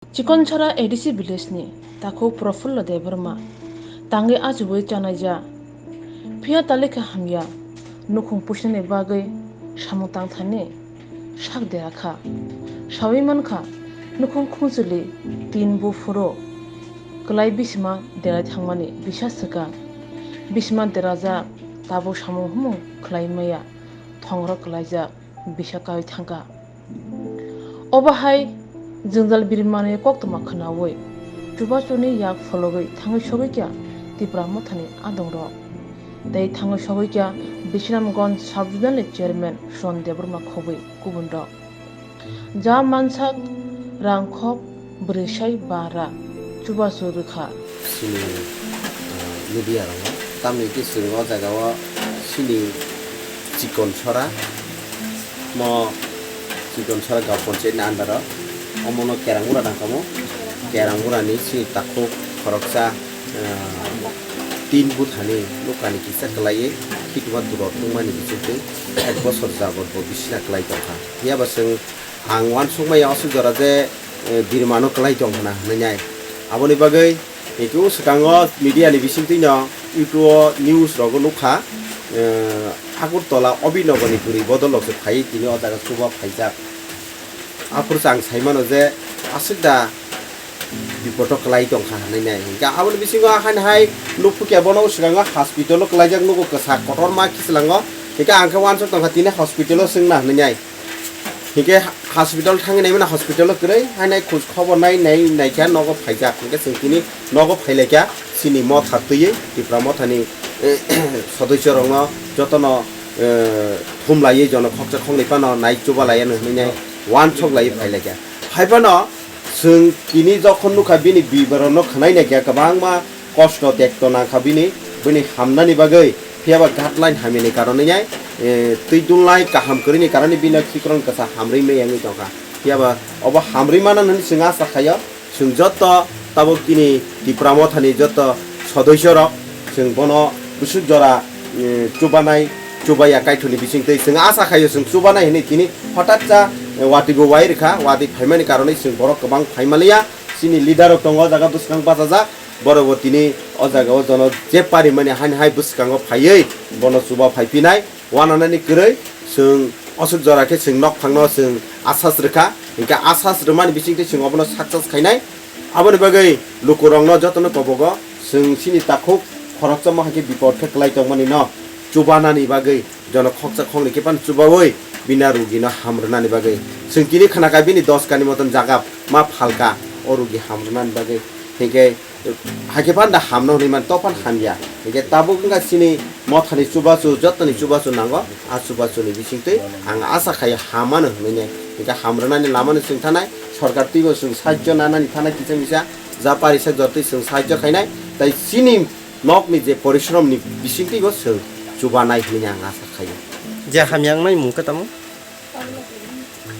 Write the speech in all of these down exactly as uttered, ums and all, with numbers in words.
Chikonchara A D C village ni takhuk Profullo Debbarma tangwi achuwi chanaija. Phiya talikha hamya nukhung pusinani bagwi samung tangthani sak dera kha. Sawi mankha nukhung khungchwlwi tin buphuru kwlai bisima derai thangmani bisa swkang. Bisima derajak tabuk samung humung khwlai maya thongrok kwlaijak bisa kaui thangkha. Obo hai jwngjal birimani koktwma khwnaui chubachuni yak phologwi thangwi sogwi kha Tipra Mothani adongrok. Tei thangwi sogwi kha Bisramganj Sub-Zonal ni Chairman Suron Debbarma khobwi kubunrok. Ja mansak rangkhok bwrwi sai bara chubachu rwkha. Chini, ah, media rokno. Tamni hwnkhe chwng o jaga o chini Chikon Sora, mo Chikon Sora Gaon Panchayat ni under o, omono Kerangura nangkha mo. Kerangura ni chini takhuk khoroksa, ah, tin buthani nokani kisa kwlaiwi khituma duro tongmani bisingtwi ek bosor jabot bo bisina kwlai tongkha. Phiya ba chwng ang uansukmaya aswk jora je, eh, birmano kwlai tong hwnna hwnwi nai. Aboni bagwi hwnkhe o swkango media ni bisingtwino YouTube o news rogo nukha, eh, Agartala Abhinogor ni bwrwi bodol rok se phaiwi tini o jaga chuba phaijak. Aphuru se ang sai mano je aswk da bipodo kwlai tongkha hwnwi nai. Hwnkhe aboni bisingo haino hai nukphukya bono o swkango hospital o kwlaijak nugo kwsa kotorma khichlango. Hwnkhe ang khe uansuk tongkha tini hospital o swngna hwnwi nai. Hwnkhe hospital thangwi naimano hospital o kwrwi haino khoj khobor nai nai naikha nogo phaijak. Hwnkhe chwng tini nogo phailaikha chini motha twiwi Tipra Mothani, eh, sodosyo rokno jotono, eh, thumlaiwi jono khoksa khoknwi phano nai chubalaiya hwnwi nai uansuk laiwi phailaikha. Haiphano chwng tini jokhon nukha bini biboronno khwnai naikha kwbangma kosto tekto nangkha bini, bini hamnani bagwi, phiya ba guideline hamyani karonwi nai, eh, twi dunlai kaham kwrwini karonwi bini khikrong kwsa hamrwi meyangwi tongkha. Phiya ba obo hamrwi mano hwnwi chwng asa khaio. Chwng joto tabuk tini Tipra Mothani joto sodosyo rok chwng bono bwswk jora, eh, chubanai, chubaiya kaithoni bisingtwi chwng asa khaio chwng chubanai hwnwi tini hotat cha, eh, watwi bo wai rwkha, watwi phaimani karonwi chwng borok kwbang phaimaliya. Chini leader rok tongo o jaga bwskang bachajak, borok bo tini o jaga o jono je parimani haini hai bwskango phaiwi bono chuba phaiphinai. Wananani kwrwi chwng aswk jora khe chwng nokphangno chwng asas rwkha, hinkhe asas rwmani bisingtwi chwng obono success khainai. Aboni bagwi lukurokno jotono kobogo chwng chini takhuk khoroksa mohai khe bipot khe kwlai tongmani no chubanani bagwi jono khoksa khoknwi khe phano chubaui bini rugino ham rwnani bagwi chwng tini khna kha bini dos kani moton jaga ma phalka o rugi ham rwnani bagwi, hinkhe Hakhe phan da hamno hwnwi man, to phan hamya. Hinkhe tabuk wngkha chini mothani chubachu, jotoni chubachu nango. A chubachuni bisingtwi ang asa khai hamano hwnwi nai. Hinkhe ham rwnani lamano chwng thanai, sorkar twibo chwng sahajjo nanani thanai kisa misa, ja parisa jotoi chwng sahajjo khainai. Tai chini nokni je porishramni bisingtwibo chwng chubanai hwnwi ang asa khaio. Je hamya wngnai mung khe tamo?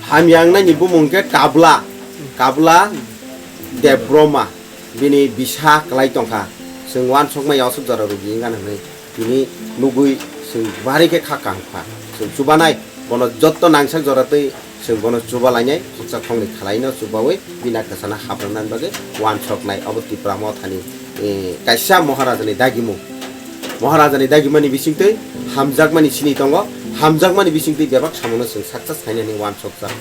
Hamya wngnai ni bumung khe Kabla, Kabla Debbarma, bini bisa kwlai tongkha. Chwng uansukmaya aswk jora rugi wngkha hwnwi tini nugwi chwng bari khe kha kaham kha. Chwng chubanai, bono jotto nangsak jora twi chwng bono chuba lainai, khoksa khoknwi khwlaino chubaui bini kwsano hap rwnani bagwi uansuknai. Obo Tipra Mothani, eh, kaisa Maharajani dagimung. Maharajani dagimani bisingtwi hamjakmani sini tongo, hamjakmani bisingtwi bebak samono chwng success khainani uansukjak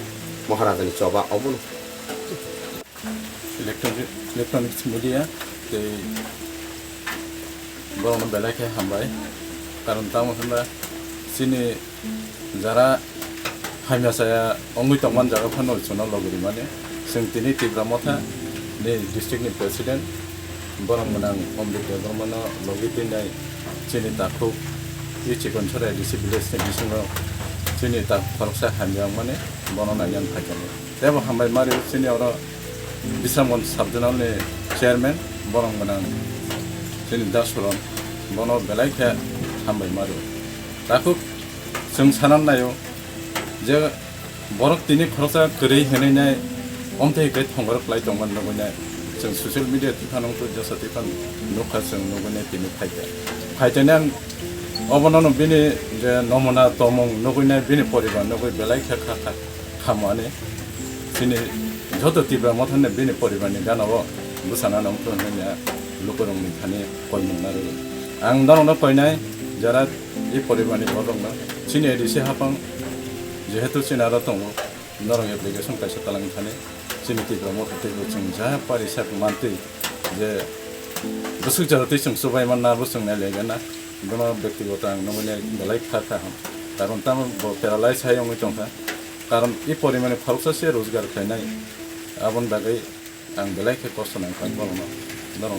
Maharajani choba obono. Electronic, electronics media tei borokno belai khe hambai, karon tamo hwnba chini jara hamya saya wngwi tongmani jaga phano chwngno logi rimani. Chwng tini Tipra Motha ni district ni president, borok gwnang Omrit Debbarmano logi twinai chini takhuk i Chikonsora A D C village ni bisingo chini ta-, khoroksa hamya wngmani bono nainani phaikha. Teibo hambai mari chini oro Bisramganj sub-zonal ni chairman, borok gwnang chini Dasuron, bono belai khe hambai mari. Takhuk chwng sanan naio je borok tini khoroksa kwrwi hinwi nai omtwi hikai thongorok kwlai tongmani nugwi nai. Chwng social media twi phano wngkha, jesa twi phano nukha, chwng nugwi nai tini phaikha. Phaitani ang obono no bini je nomona tongmung nugwi nai, bini poribar nugwi belai khe kha kha khamani chini Joto Tipra Motha ni bini poribar ni gana o bwsana nang thun hwnwi lukurok ni thani koimung narwgo. Ang norok no koinai jara i poribar ni borok no chini A D C hapang jehetu chini aro tongo norok application kaisa talang thani chini Tipra Motha teibo chwng ja pari sak mantwi je bwswk jora twi chwng chubai manna bo chwng nai lai gana bono bektigoto ang nugui nai belai kha kha ham karon tamo bo paralyze hai wngwi tongkha. Karon i porimani phalsa se rojgar khainai, aboni bagwi ang belai khe kosto nangkha borokno, borokno.